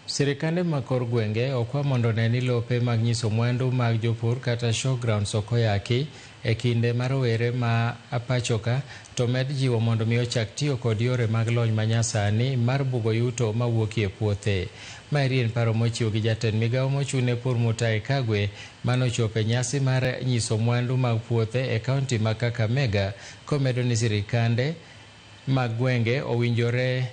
Sirikande mag kor gwenge okwa mondo one ni lope mag nyiso mwandu mag jopur kata showgrounds ok oyaki e kinde ma rowere ma pachoka to med jiwo mondo mi ochak tiyo kod yore mag lony manyasani mar bugo yuto mawuokie puothe. Maeri en paro mochiw gi jatend migawo mochung' ne pur Mutahi Kagwe manochopo e nyasi mar nyiso mwandu mag puothe e kaunti ma Kakamega komedo ni sirikande mag gwenge owinjore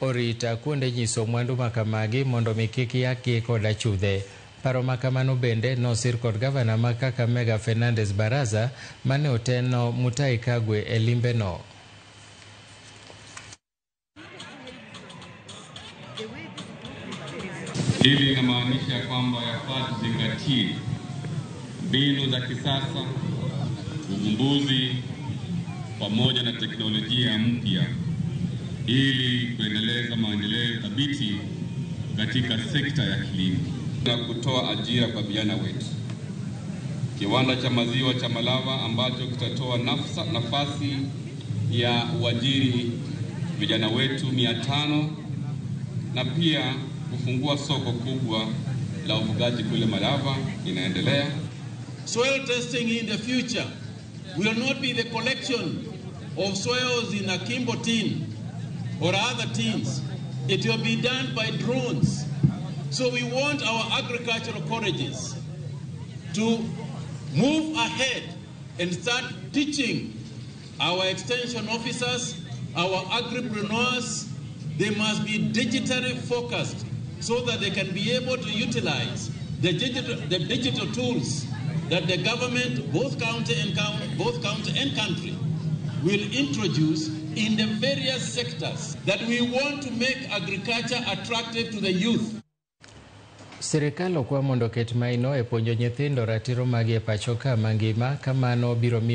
orita kuonde nyiso mwandu makamagi mondo mi kik yakgi kod achudhe. Paro makamano bende nosir kod gavana ma Kakamega Fernandes Baraza mane oteno Mutahi Kagwe e limbeno. Hili linamaanisha kwamba yafaa tuzingatie mbinu za kisasa, uvumbuzi pamoja na teknolojia mpya ili kuendeleza maendeleo thabiti katika sekta ya kilimo na kutoa ajira kwa vijana wetu. Kiwanda cha maziwa cha Malava ambacho kitatoa nafasi ya uajiri vijana wetu 500 na pia kufungua soko kubwa la ufugaji kule Malava inaendelea. Soil testing in the future will not be the collection of soils in a Kimbo tin or other tins. It will be done by drones. So we want our agricultural colleges to move ahead and start teaching our extension officers, our agripreneurs. They must be digitally focused so that they can be able to utilize the digital tools that the government, both county and country, will introduce in the various sectors that we want to make agriculture attractive to the youth. Sirikal okwa mondo oket maino e puonjo nyithindo ratiro magi e pacho ka mangima kamano biro miyo